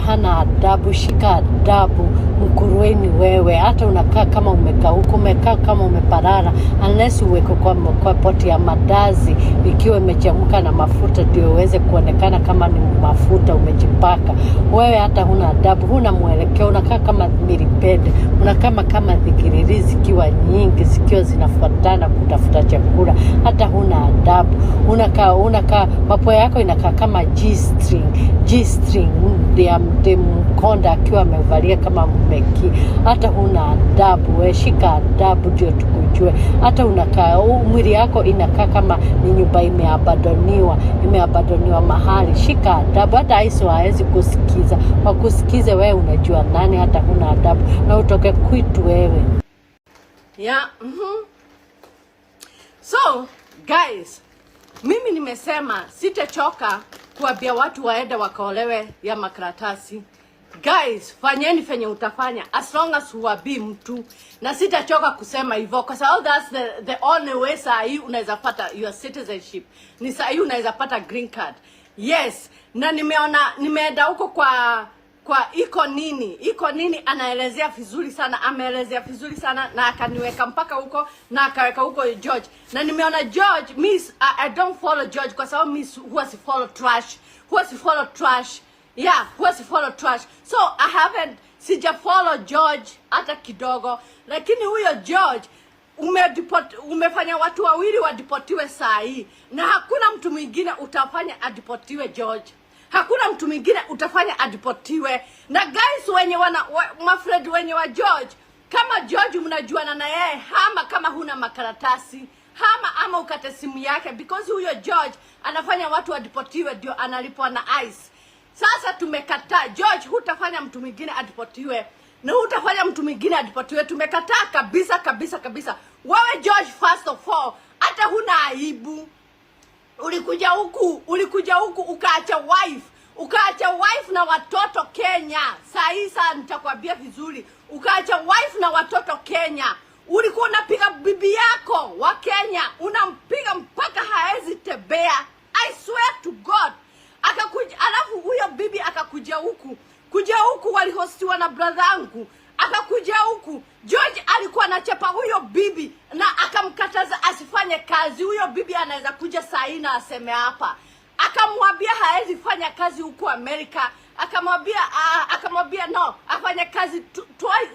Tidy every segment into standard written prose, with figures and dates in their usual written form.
hana adabu. Shika adabu, mkurueni wewe. Hata unakaa kama umekauka, umekaa kama umeparara, unless uweke kwa poti ya mandazi ikiwa imechemka na mafuta, ndio uweze kuonekana kama ni mafuta umejipaka. Wewe hata huna adabu, huna mwelekeo, unakaa kama millipede, unakaa kama dhikiriri zikiwa nyingi, zikiwa zinafuatana kutafuta chakula. Hata huna adabu, unakaa mapua yako inakaa kama G string, G string ya mkonda akiwa amevalia kama mmeki. Hata huna adabu we, shika adabu ndio tukujue. Hata unakaa mwili yako inakaa kama ni nyumba imeabandoniwa, imeabandoniwa mahali. Shika adabu. Hata ICE hawezi kusikiza, wakusikize wewe unajua nani? Hata huna adabu na utoke kwitu wewe. Yeah. So guys, mimi nimesema sitachoka kuambia watu waende wakaolewe ya makaratasi. Guys, fanyeni fenye utafanya as long as huabii mtu, na sitachoka kusema hivyo kwa sababu that's the only way saa hii unaweza pata your citizenship, ni saa hii unaweza pata green card. Yes, na nimeona nimeenda huko kwa Iko Nini, Iko Nini anaelezea vizuri sana, ameelezea vizuri sana na akaniweka mpaka huko na akaweka huko George, na nimeona George, I don't follow George kwa sababu mi huwa si follow trash, huwa si follow trash, yeah, huwa si follow trash, so I haven't, sija follow George hata kidogo, lakini huyo George umedeport, umefanya watu wawili wadeportiwe saa hii, na hakuna mtu mwingine utafanya adeportiwe George. Hakuna mtu mwingine utafanya adeportiwe. Na guys wenye wana mafriend wenye wa George, kama George mnajuana na yeye, hama kama huna makaratasi, hama ama ukate simu yake, because huyo George anafanya watu wadeportiwe, ndio analipwa na ICE. Sasa tumekataa George, hutafanya mtu mwingine adeportiwe na hutafanya mtu mwingine adeportiwe. Tumekataa kabisa kabisa kabisa. Wewe George, first of all, hata huna aibu. Ulikuja huku ukaacha wife, ukaacha wife na watoto Kenya. Saa hii saa nitakwambia vizuri, ukaacha wife na watoto Kenya. Ulikuwa unapiga bibi yako wa Kenya, unampiga mpaka haezi tembea. I swear to God. Akakuja, alafu huyo bibi akakuja huku, kuja huku walihostiwa na brother yangu, akakuja huku. George alikuwa anachapa huyo bibi na akamkataza asifanye kazi. Huyo bibi anaweza kuja saa hii na aseme hapa, akamwambia haezi fanya kazi huku Amerika, akamwambia no afanye kazi twice,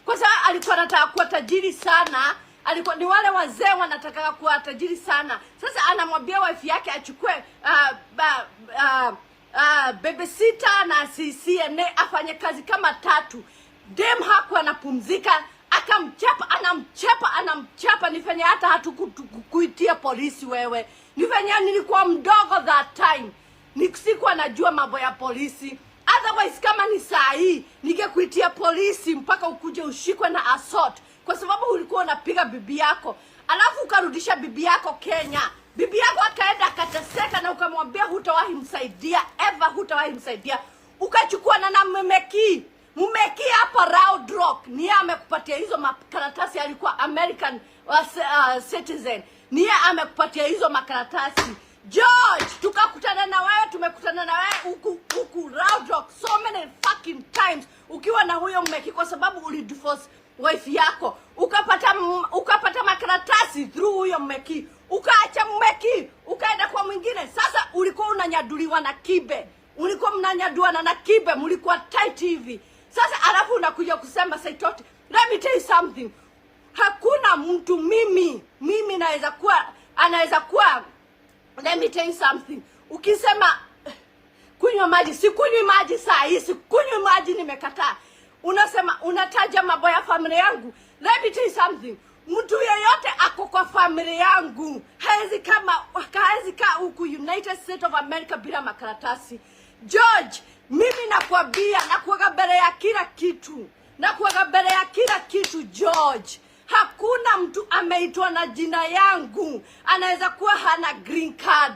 kwa sababu alikuwa anataka kuwa tajiri sana. Alikuwa ni wale wazee wanataka kuwa tajiri sana. Sasa anamwambia wife yake achukue babysitter na CCNA afanye kazi kama tatu. Dem hakuwa anapumzika, akamchapa, anamchapa, anamchapa. Nifanye hata hatukuitia polisi wewe, nifanye nilikuwa mdogo that time, ni sikuwa najua mambo ya polisi. Otherwise kama ni saa hii ningekuitia polisi mpaka ukuje ushikwe na assault, kwa sababu ulikuwa unapiga bibi yako, alafu ukarudisha bibi yako Kenya. Bibi yako akaenda akateseka, na ukamwambia hutawahi msaidia ever, hutawahi msaidia. Ukachukua na mmeki mmeki hapa Round Rock, ni yeye amekupatia hizo makaratasi, alikuwa American citizen, ni yeye amekupatia hizo makaratasi. George, tukakutana na wewe, tumekutana na wewe huku huku Round Rock so many fucking times ukiwa na huyo mmeki, kwa sababu ulidivorce wife yako, ukapata makaratasi through huyo mmeki, ukaacha mmeki ukaenda kwa mwingine. Sasa ulikuwa unanyaduliwa na Kibe, ulikuwa mnanyaduana na Kibe, mlikuwa tight hivi. Sasa alafu unakuja kusema Saitoti. Let me tell you something, hakuna mtu mimi naweza kuwa anaweza kuwa, let me tell you something, ukisema kunywa maji, sikunywi maji saa hii, sikunywi maji, nimekataa. Unasema unataja mambo ya familia yangu. Let me tell you something, mtu yeyote ako kwa familia yangu hawezi kaa huku United States of America bila makaratasi. George, mimi nakwambia, nakuwaga mbele ya kila kitu, nakuwaga mbele ya kila kitu George. Hakuna mtu ameitwa na jina yangu anaweza kuwa hana green card,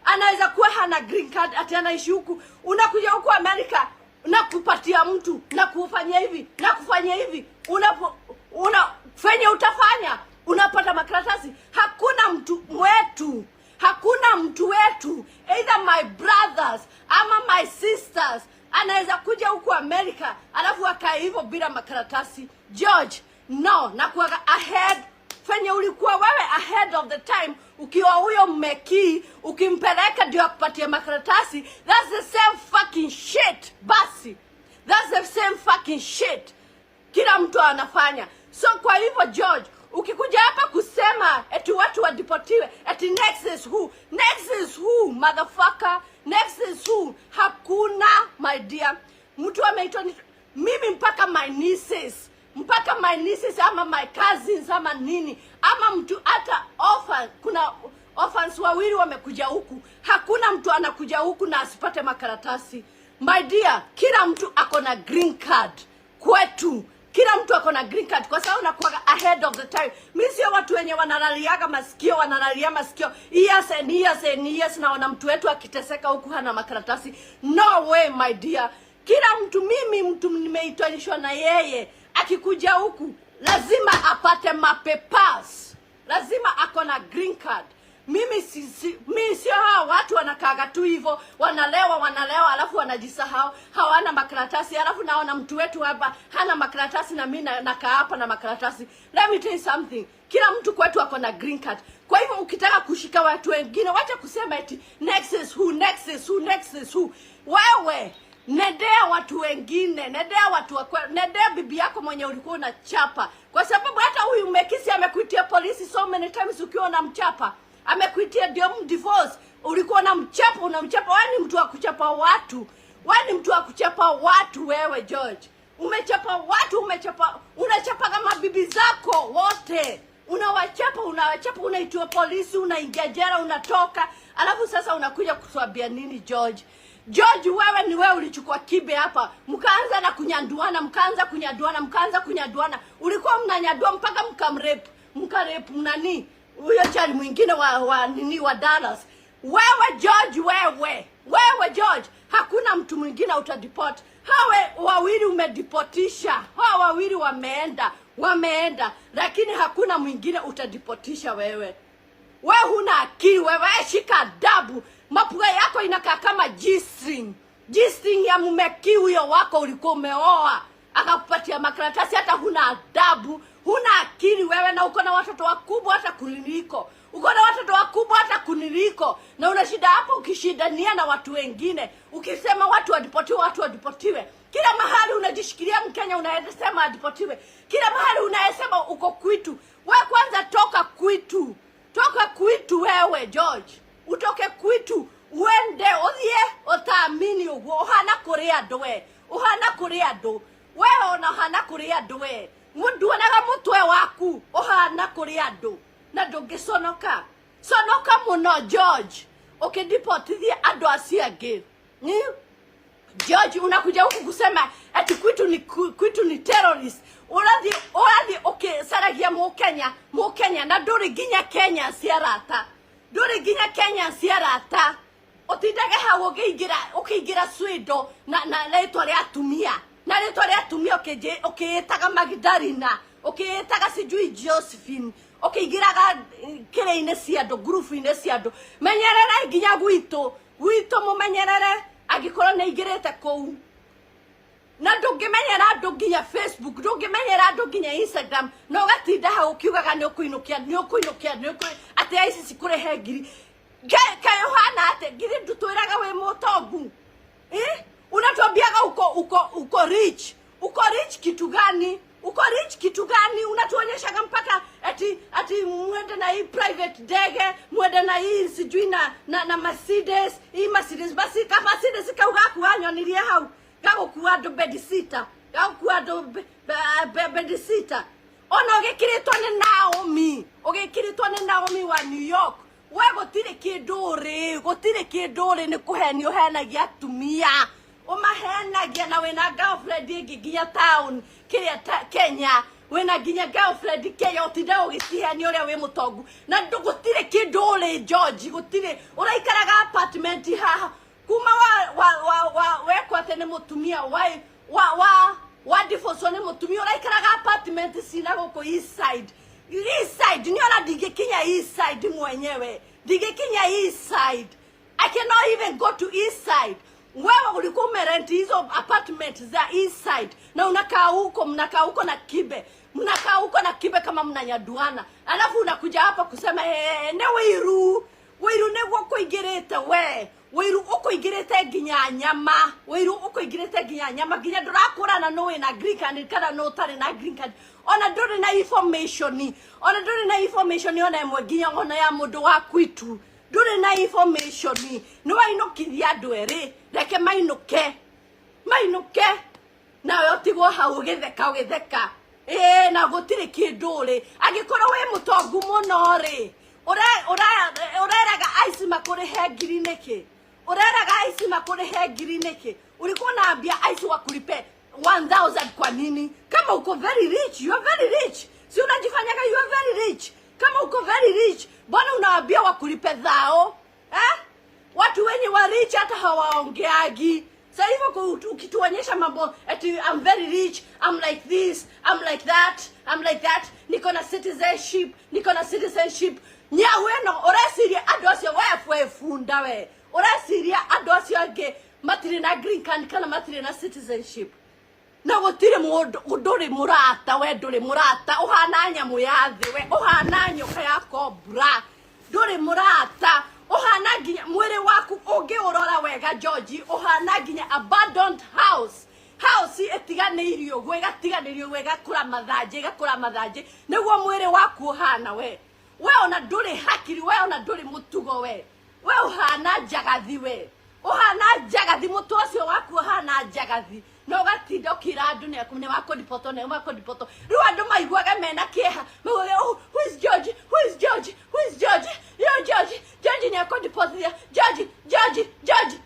anaweza kuwa hana green card ati anaishi huku. Unakuja huku Amerika na kupatia mtu na kufanyia hivi na kufanyia hivi, unapo una fenye utafanya unapata makaratasi. Hakuna mtu wetu, hakuna mtu wetu, either my brothers ama my sisters Anaweza kuja huku Amerika alafu akae hivyo bila makaratasi? George, no, nakuaga ahead fenye ulikuwa wewe ahead of the time ukiwa huyo mmeki ukimpeleka ndio akupatie makaratasi. That's the same fucking shit. Basi, that's the same fucking shit kila mtu anafanya. So kwa hivyo George, ukikuja hapa kusema eti watu wadeportiwe, eti next is who? Next is who, motherfucker? Next is who? Hakuna, my dear. Mtu ameitwa mimi mpaka my nieces, mpaka my nieces ama my cousins ama nini ama mtu hata orphan. Kuna orphans wawili wamekuja huku. Hakuna mtu anakuja huku na asipate makaratasi. My dear, kila mtu ako na green card kwetu. Kila mtu ako na green card kwa sababu nakuwaga ahead of the time. Mi sio watu wenye wanalaliaga masikio, wanalalia masikio years and years and years, naona mtu wetu akiteseka huku hana makaratasi. No way, my dear. Kila mtu, mimi mtu nimeitwanishwa na yeye akikuja huku lazima apate mapapers, lazima ako na green card. Mimi mi sio hawa watu wanakaaga tu hivyo, wanalewa wanalewa, alafu wanajisahau, hawana makaratasi. Alafu naona mtu wetu hapa hana makaratasi na mi nakaa hapa na makaratasi. Let me tell you something, kila mtu kwetu ako na green card. Kwa hivyo ukitaka kushika watu wengine, wacha kusema eti next is who, next is who, next is who. Wewe nendea watu wengine, nendea watu wa nendea bibi yako mwenye ulikuwa unachapa, kwa sababu hata huyu Mekisi amekuitia polisi so many times ukiwa unamchapa, amekuitia ndio mdivorce, ulikuwa unamchapa, unamchapa. Wewe ni mtu wa kuchapa watu, wewe ni mtu wa kuchapa watu. Wewe George, umechapa watu, umechapa, unachapa kama bibi zako wote unawachapa, unawachapa, unaitiwa polisi, unaingia jela, unatoka, alafu sasa unakuja kutuambia nini, George? George, wewe ni wewe ulichukua kibe hapa, mkaanza na kunyanduana, mkaanza kunyanduana, mkaanza kunyanduana, ulikuwa mnanyandua mpaka mkamrape, mkarape nani huyo chali mwingine wa nini wa Dallas. Wewe George, wewe wewe George, hakuna mtu mwingine utadeport. Hawe wawili umedeportisha, hawa wawili wameenda, wameenda, lakini hakuna mwingine utadeportisha wewe. We huna akili wewe, shika adabu. Mapua yako inakaa kama G-string. G-string ya mumeki huyo wako ulikuwa umeoa akakupatia makaratasi, hata huna adabu, huna akili wewe, na uko na watoto wakubwa hata kuniliko, uko na watoto wakubwa hata kuniliko, na una shida hapo ukishindania na watu wengine, ukisema watu wadeportiwe, watu wadeportiwe. Kila mahali unajishikilia Mkenya, unaenda adeportiwe. Kila mahali unayesema uko kwitu. We kwanza toka kwitu, toka kwitu wewe George, utoke kwitu uende uthie utaamini uguo uhana kuri andu, we uhana kuri andu, we ona uhana kuri andu, we nduonaga mutwe waku uhana kuri andu na ndungiconoka. Conoka muno George, ukideportithia andu acio angĩ. George, unakuja huku kusema ati kwitu ni terrorist. Urathi ukicaragia Mukenya, Mukenya na nduri nginya Kenya ciarata, nduri nginya Kenya ciarata. Utindage hau ukiingira Swido na ritwa ria atumia, na ritwa ria atumia, ukiitaga Magdalena, ukiitaga sijui Josephine, ukiingiraga kĩrĩa-inĩ cia andũ, ngurubu-inĩ cia andũ. Menyerere nginya gwitũ mũmenyerere angĩkorwo nĩ aingĩrĩte kũu na ndũngĩmenyera andũ nginya Facebook, ndũngĩmenyera andũ nginya Instagram, na ũgatinda hau ũkiugaga nĩ ũkũinũkia, nĩ ũkũinũkia, nĩ ũkũ atĩ ici cikũrĩhe ngiri. Kaĩ ũhana atĩ ngiri? Ndũtwĩraga wĩ mũtongu, eh? Unatuambiaga uko rich. Uko rich kitu gani? Uko rich kitu gani? Unatuonyeshaga mpaka ati mwende na hii private ndege, mwende na hii sijui na Mercedes, hii Mercedes. Basi ka Mercedes kau gakuanyonirie hau gagũkua andũ bedsitter, gagũkua andũ bedsitter. Ona ũgĩkĩrĩtwo nĩ Naomi, ũgĩkĩrĩtwo nĩ Naomi wa New York, we gũtirĩ kĩndũ ũrĩ, gũtirĩ kĩndũ ũrĩ. Nĩ kũhenio ũhenagia atumia, ũmahenagia, na wĩna girlfriend ĩngĩ nginya town kĩrĩa Kenya, wĩna nginya girlfriend Kenya, ũtinde ũgĩcihenia ũrĩa wĩ mũtongu na gũtirĩ kĩndũ ũrĩ. George, gũtirĩ, ũraikaraga apartment haha kuma wa wekwo atĩ nĩ mũtumia wa divorce nĩ mũtumia, ũraikaraga apartment cina gũkũ east side, east side. Ni ona ndingĩkinya east side mwenyewe, ndingĩkinya east side. I cannot even go to east side. Wewe ulikuwa umerent hizo apartment za east side na unakaa huko, mnakaa huko na Kibe, mnakaa huko na Kibe kama mnanyaduana, alafu unakuja hapa kusema hey, ne Wairu, Wairu nĩguo kũingĩrĩte we, Wairu ũkũingĩrĩte nginya nyama, Wairu ũkũingĩrĩte nginya nyama, nginya ndũrakũrana nũ wĩna green card kana nũ ũtarĩ na green card, ona ndũrĩ na information, ona ndũrĩ na information ona ĩmwe nginya ona ya mũndũ wa kwitu, ndũrĩ na information. Nĩ wainũkithia andũ erĩ, reke mainũke, mainũke nawe ũtigwo hau ũgĩtheka ũgĩtheka. Ĩĩ, na gũtirĩ kĩndũ ũrĩ. Angĩkorwo wĩ mũtongu mũno rĩ, ureraga aici makũrĩhe ngiri nĩkĩ? Ureraga aici makũrĩhe ngiri nĩkĩ? Ulikuwa unaambia aici wakulipe 1000 kwa nini? Kama uko very rich, you are very rich. Si unajifanyaga you are very rich. Kama uko very rich, mbona unaambia wakulipe thao? Eh? Watu wenye wa rich hata hawaongeagi. Sasa hivyo ukituonyesha mambo eti I'm very rich, I'm like this, I'm like that, I'm like that, niko na citizenship, niko na citizenship. Nyau ĩno ũreciria andũ acio we bunda we, ũreciria andũ acio angĩ matirĩ na green card kana matirĩ na citizenship? Na gũtirĩ mũndũ, ndũrĩ mũrata we, ndũrĩ mũrata, ũhana nyamũ ya thĩ we, ũhana nyoka ya cobra, ndũrĩ mũrata, ũhana nginya mwĩrĩ waku ũngĩũrora wega George, ũhana nginya abandoned house, house ĩtiganĩirio ũguo, ĩgatiganĩrio ũguo, ĩgakũra mathanjĩ, ĩgakũra mathanjĩ, nĩguo mwĩrĩ waku ũhana we. We ona ndũrĩ hakiri, we ona ndũrĩ mũtugo we, we ũhana njagathi we, ũhana njagathi, mũtwe ũcio waku ũhana njagathi, na ũgatinda ũkĩra andũ nĩ wakũndipotwo, nĩ wakũndipotwo. Rĩu andũ maiguaga mena kĩeha, maugaga, oh, who is George, who is George, who is George, yo George, George nĩ akũndipotithia, George, George, George.